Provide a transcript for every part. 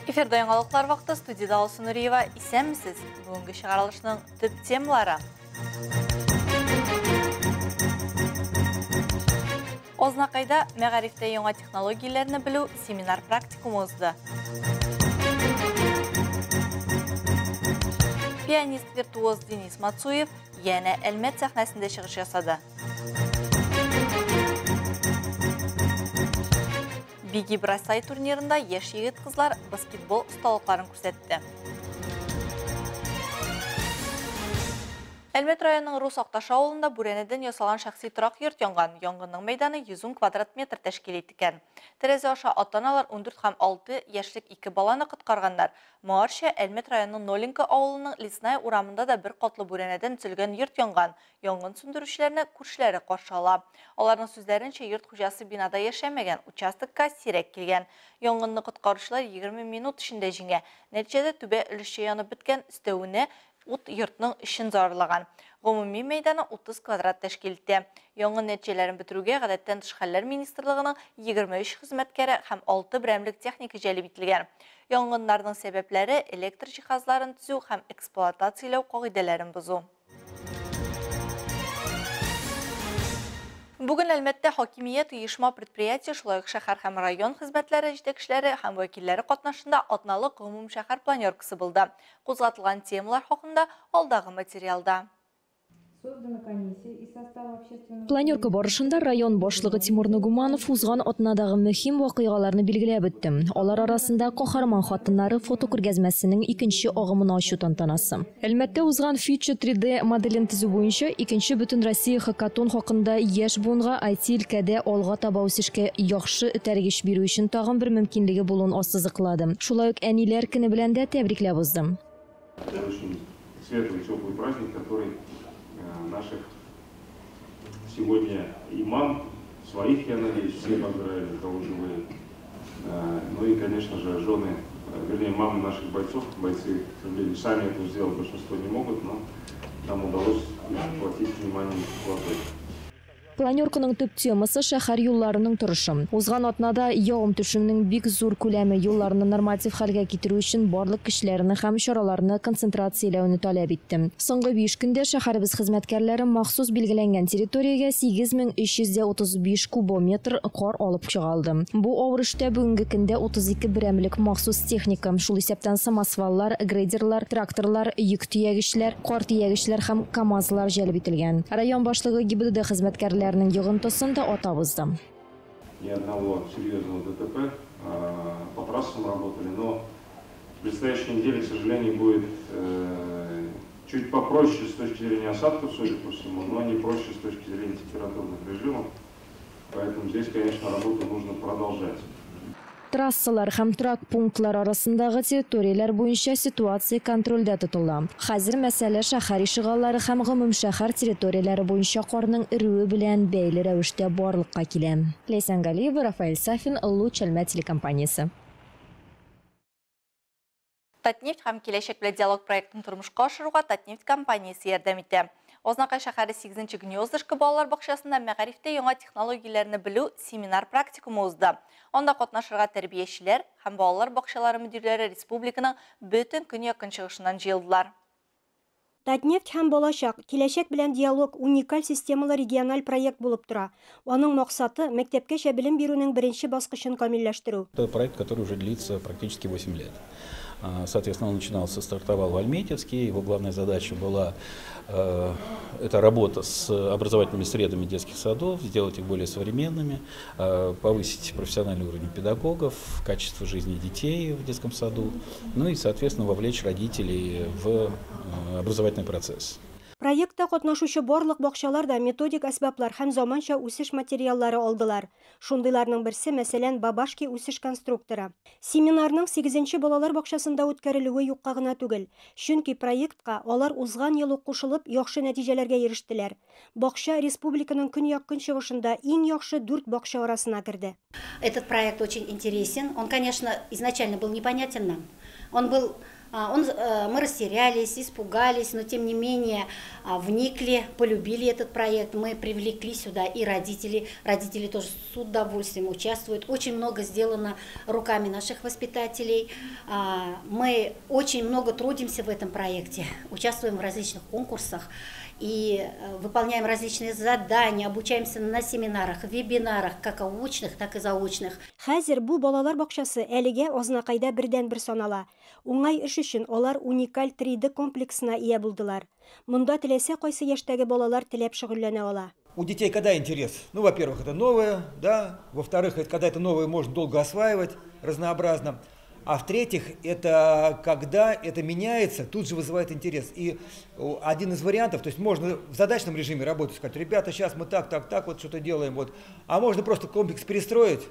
Эфирда яңалыклар вакыты, студияда Алсу Нуриева. Исәнмесез! Бүгенге чыгарылышның төп темалары. Азнакайда мәгарифтә яңа технологияләрне белү семинар практикумы узды. Пианист-виртуоз Денис Мацуев янә Әлмәт сәхнәсендә чыгыш ясады. Беги бросай турнирында яшь егет-кызлар баскетбол осталыкларын күрсәтте. Әлмәт районының Рус Акташы авылында бүрәнәдән ясалган шәхси торак йорт янган. Янгынның мәйданы 110 квадрат метр тәшкил иткән. Тәрәзә аша ата-аналар 14 һәм 6 яшьлек ике баланы коткарганнар. Моңарча Әлмәт районының Нолинка авылының Лесная урамында да бер катлы бүрәнәдән төзелгән йорт янган. Янгын сүндерүчеләрне күршеләре каршы ала. Аларның сүзләренчә, йорт хуҗасы бинада яшәмәгән, участокка сирәк килгән. Янгынны коткаручылар 20 минут эчендә җиңә. Нәтиҗәдә түбә өлешчә янып беткән, өстәвенә ут йортның эчен зарарлаган. Гомуми мәйданы 30 квадрат тәшкил итә. Янгын нәтиҗәләрен бетерүгә гадәттән тыш хәлләр министрлыгының 23 хезмәткәре һәм 6 берәмлек техника җәлеп ителгән. Янгыннарның сәбәпләре электр җиһазларын төзү һәм эксплуатацияләү кагыйдәләрен бозу. Бүген Әлмәттә хакимият, оешма, предприятие, шулай ук шәһәр һәм район хезмәтләре җитәкчеләре һәм вәкилләре катнашында атналык гомумшәһәр планеркасы булды. Кузгатылган темалар хакында алдагы материалда. Планерка барышында район башлыгы Тимур Нагуманов узган атнадагы мөһим вакыйгаларны билгеләп үтте. Алар арасында Каһарман хатыннары фотокүргәзмәсенең икенче агымын ачу тантанасы. Әлмәттә узган Future 3D моделен төзү буенча икенче Бөтенроссия хакатон хакында яшь буынга IT өлкәдә алга таба үсешкә яхшы этәргеч бирү өчен тагын бер мөмкинлеге булуын ассызыклады. Шулай ук әниләр көне белән дә тәбрикләп узды. Это очень светлый, теплый праздник, который наших сегодня и мам, своих, я надеюсь, все поздравили, у кого живые. Ну и, конечно же, жены, вернее, мамы наших бойцов, бойцы, к сожалению, сами это сделать большинство не могут, но нам удалось их платить вниманием теплотой. Планерканың төп темасы шәһәр юлларының торышы. Узган атнада явым төшемнең бик зур күләме юлларны норматив хәлгә китерү өчен барлык көчләрне һәм чараларны концентрацияләүне таләп итте. Соңгы 5 көндә шәһәребез хезмәткәрләре махсус билгеләнгән территориягә 8335 кубометр кар алып чыга алды. Бу авыр эштә бүгенге көндә 32 берәмлек махсус техника, шул исәптән самосваллар, грейдерлар, тракторлар, йөк төягечләр, кар төягечләр һәм КАМАЗлар җәлеп ителгән. Район башлыгы ГИБДД хезмәткәрләре йогынтысын да атап узды. Ни одного серьезного ДТП, по трассам работали, но в предстоящей неделе, к сожалению, будет чуть попроще с точки зрения осадков, судя по всему, но не проще с точки зрения температурных режимов. Поэтому здесь, конечно, работу нужно продолжать. Трассалар һәм торак пунктлар арасындагы территорияләр буенча ситуация контрольдә тотыла. Хәзер мәсьәлә шәһәр ишегаллары һәм гомумшәһәр территорияләре буенча карның эрүе белән бәйле рәвештә барлыкка килә. Ләйсән Галиева, Рафаэль Сафин, Луч Әлмәт телекомпаниясе. Татнефть һәм киләчәк белән диалог проектын тормышка ашыруга Татнефть компаниясе ярдәм итә. Азнакай шәһәре 8 Гнездышко балалар бакчасында мәгарифтә яңа технологияләрне белү семинар практикумы узды. Анда катнашырга тәрбиячеләр һәм балалар бакчалары мөдирләре республиканың бөтен көньяк-көнчыгышыннан җыелдылар. Татнефть һәм балачак, киләчәк белән диалог уникаль системалы региональ проект булып тора. Аның максаты мәктәпкәчә белем бирүнең беренче баскычын камилләштерү. Это проект, который уже длится практически 8 лет. Соответственно, он начинался, стартовал в Альметьевске. Его главная задача была это работа с образовательными средами детских садов, сделать их более современными, повысить профессиональный уровень педагогов, качество жизни детей в детском саду, ну и, соответственно, вовлечь родителей в образовательный процесс. Проектта катнашучы барлык бакчалар да методик әсбаплар һәм заманча үсеш материаллары алдылар. Шундыйларның берсе, мәсәлән, Бабашки үсеш конструкторы. Семинарның 8 балалар бакчасында үткәрелүе юкка гына түгел. Чөнки проектка алар узган ел ук кушылып, яхшы нәтиҗәләргә ирештеләр. Бакча республиканың көньяк-көнчыгышында иң яхшы 4 бакча арасына керде. Этот проект очень интересен. Он, конечно, изначально был непонятен нам. Он был Мы растерялись, испугались, но тем не менее вникли, полюбили этот проект. Мы привлекли сюда и родителей. Родители тоже с удовольствием участвуют. Очень много сделано руками наших воспитателей. Мы очень много трудимся в этом проекте, участвуем в различных конкурсах и выполняем различные задания, обучаемся на семинарах, вебинарах, как очных, так и заочных. Хәзер бу балалар бакчасы әлегә Азнакайда бердәнбер санала. Уңай эш өчен алар уникаль 3D комплексына ия булдылар. Монда теләсә кайсы яшьтәге балалар теләп шөгыльләнә ала. У детей когда интерес? Ну, во-первых, это новое, да. Во-вторых, это когда это новое можно долго осваивать разнообразно. А в-третьих, это когда это меняется, тут же вызывает интерес. И один из вариантов, то есть можно в задачном режиме работать, сказать, ребята, сейчас мы так, так, так, вот что-то делаем, вот. А можно просто комплекс перестроить,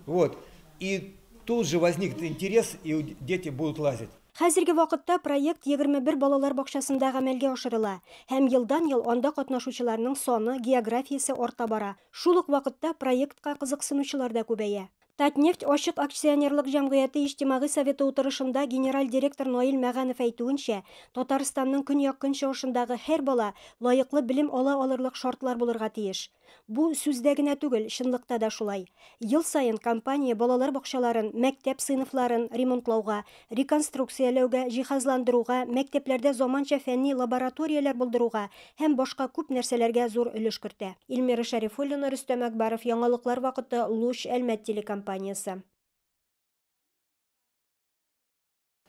вот, и тут же возникнет интерес, и дети будут лазить. Хәзерге вакытта проект 21 балалар бакчасында гамәлгә ашырыла һәм елдан-ел анда катнашучыларның саны, географиясе арта бара. Шул ук вакытта проектка кызыксынучылар да күбәя. Татнефть ачык акционерлык җәмгыяте иҗтимагый советы утырышында генераль директор Наил Мәганов әйтүенчә, Татарстанның көньяк-көнчыгышындагы һәр бала лаеклы белем ала алырлык шартлар булырга тиеш. Бу сүздә генә түгел, чынлыкта да шулай. Ел саен компания балалар бакчаларын, мәктәп сыйныфларын ремонтлауга, реконструкцияләүгә, җиһазландыруга, мәктәпләрдә заманча фәнни лабораторияләр булдыруга һәм башка күп нәрсәләргә зур өлеш кертә. Эльмира Шәрифуллина, Рөстәм Акбаров, Яңалыклар вакыты, Луч, Әлмәт телекомпаниясе.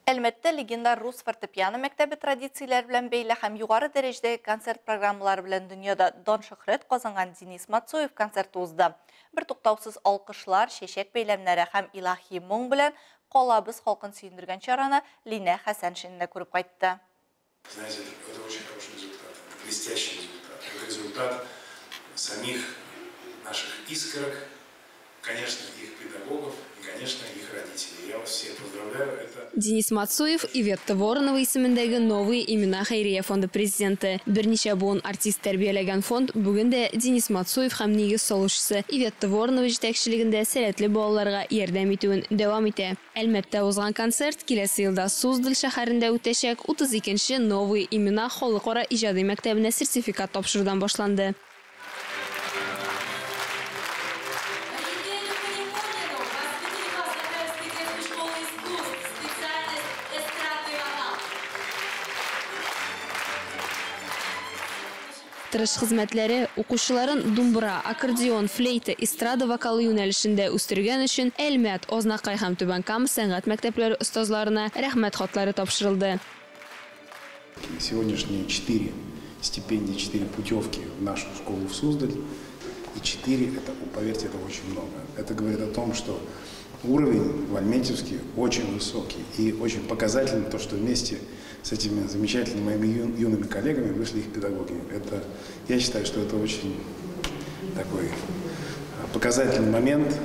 Әлмәттә легендар рус фортепиано мәктәбе традицияләре белән бәйле һәм югары дәрәҗәдәге концерт программалары белән дөньяда дан-шөһрәт казанган Денис Мацуев концерты узды. Бер туктаусыз алкышлар, чәчәк бәйләмнәре һәм илаһи моң белән калабыз халкын сөендергән чараны Линә Хәсәншина күреп кайтты. Знаете, это очень хороший результат, блестящий результат. Это результат самих наших искорок, конечно, их педагогов и, конечно, их родителей. Я вас всех поздравляю. Это... Денис Мацуев Иветта Воронова исемендәге «Новые имена» хәйрия фонды президенты. Берничә буын артист тәрбияләгән фонд бүген дә Денис Мацуев һәм нигез салучысы Иветта Воронова җитәкчелегендә сәләтле балаларга ярдәм итүен дәвам итә. Әлмәттә узган концерт киләсе елда Суздаль шәһәрендә үтәчәк 32-нче «Новые имена» халыкара иҗади мәктәбенә сертификат тапшырудан башланды. Тырыш хезмәтләре укучыларын думбра, аккордеон, флейта, эстрада вокалы юнәлешендә үстергән өчен Әлмәт, Азнакай һәм Түбән Кама сәнгать мәктәпләре остазларына рәхмәт хатлары тапшырылды. Сегодняшние 4 стипендии, 4 путевки в нашу школу в Суздаль, и 4, это, поверьте, это очень много. Это говорит о том, что уровень в Альметьевске очень высокий и очень показательно то, что вместе с этими замечательными моими юными коллегами вышли их педагоги. Это, я считаю, что это очень такой показательный момент,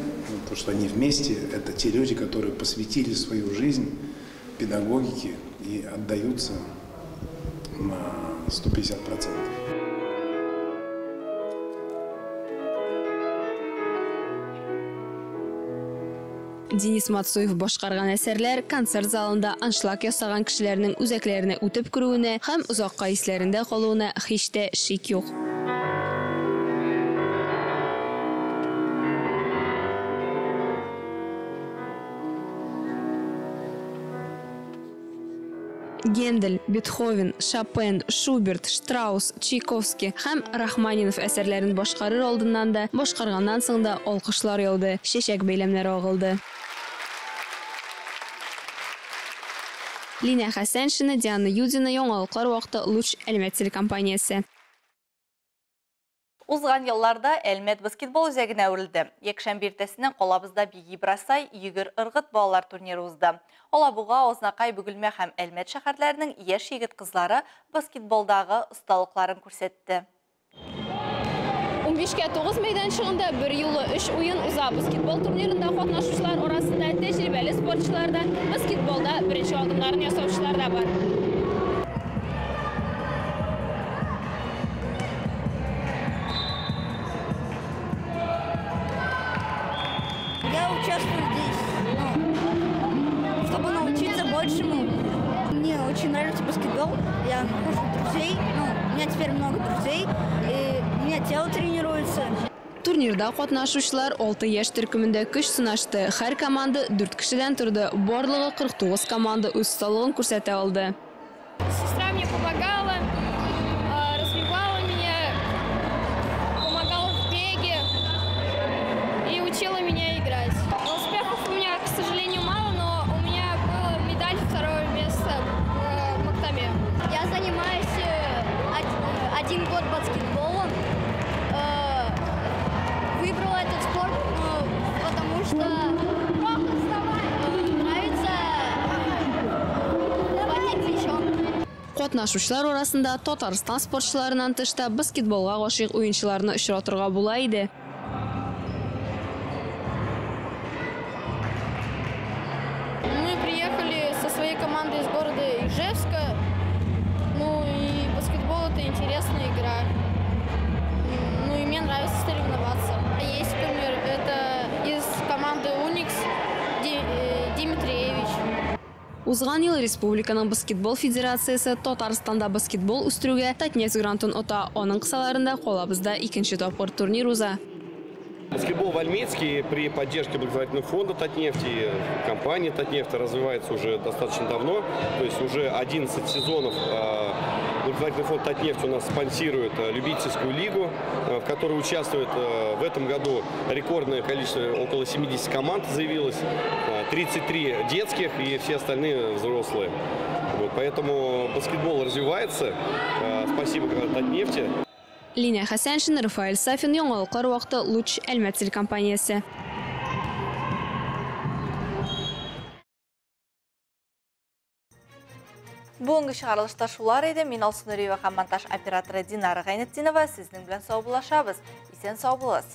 то, что они вместе, это те люди, которые посвятили свою жизнь педагогике и отдаются на 150%. Денис Мацуев башкарган әсәрләр концерт залында аншлаг ясаган кешеләрнең үзәкләренә үтеп керүенә һәм озакка исләрендә калуына һич тә шик юк. Гендель, Бетховен, Шопен, Шуберт, Штраус, Чайковский һәм Рахманинов әсәрләрен башкарыр алдыннан да, башкарганнан соң да алкышлар яуды, чәчәк бәйләмнәре агылды. Лина Хәсәншина, Диана Юдина, Яңалыклар вакыты, Луч, Әлмәт телекомпаниясе. Узган елларда Әлмәт баскетбол үзәгенә әверелде. Якшәмбе иртәсеннән калабызда Беги бросай, йөгер ыргыт балалар турниры узды. Алабуга, Азнакай, Бөгелмә һәм Әлмәт шәһәрләренең яшь егет кызлары баскетболдагы осталыкларын күрсәтте. 15-9 мәйданчыгында бер юлы 3 уен уза. Баскетбол турнирында катнашучылар арасында тәҗрибәле спортчылар да, баскетболда беренче адымнарын ясаучылар да бар. Я участвую здесь, чтобы научиться большему. очень нравится баскетбол. Я нахожу друзей. Ну, у меня теперь много друзей. И у меня тело тренируется. Турнирда катнашучылар 6 яшь төркемендә көч сынашты. Һәр команда 4 кешедән торды. Барлыгы 49 команда үз осталыгын күрсәтә алды. Сестра мне помогала, развивала меня, помогала в беге и учила меня играть. Успехов у меня, к сожалению, мало, но у меня была медаль 2-го места в Мактаме. Я занимаюсь 1 год баскетболом. Выбрала этот спорт, потому что нравится водить мячом. Катнашучылар арасында Татарстан спортчыларыннан тыш та баскетболга гашыйк уенчыларны очратырга була иде. Мы приехали со своей командой из города Ижевска. Ну и баскетбол — это интересная игра. Ну и мне нравится соревноваться. Есть кумир, это из команды «Уникс» Дмитриевич. Узган ел Республиканың баскетбол федерациясе Татарстанда баскетбол үстерүгә Татнефть грантын ота. Аның кысаларында калабызда икенче тапкыр турнир уза. Баскетбол в Альметьевске при поддержке благотворительного фонда Татнефти, компании Татнефть развивается уже достаточно давно. То есть уже 11 сезонов благотворительный фонд Татнефть у нас спонсирует любительскую лигу, в которой участвует в этом году рекордное количество, около 70 команд заявилось, 33 детских и все остальные взрослые. Вот, поэтому баскетбол развивается. Спасибо Татнефти. Лина Хасаншина, Рафаэль Сафин, Яңалыклар вакыты, Луч, Әлмәт телекомпаниясе. Бүгенге чыгарылышта шулар иде. Мин Алсу Нуриева һәм монтаж операторы Динара Гайнетдинова сезнең белән саубуллашабыз. Исән сау булыгыз.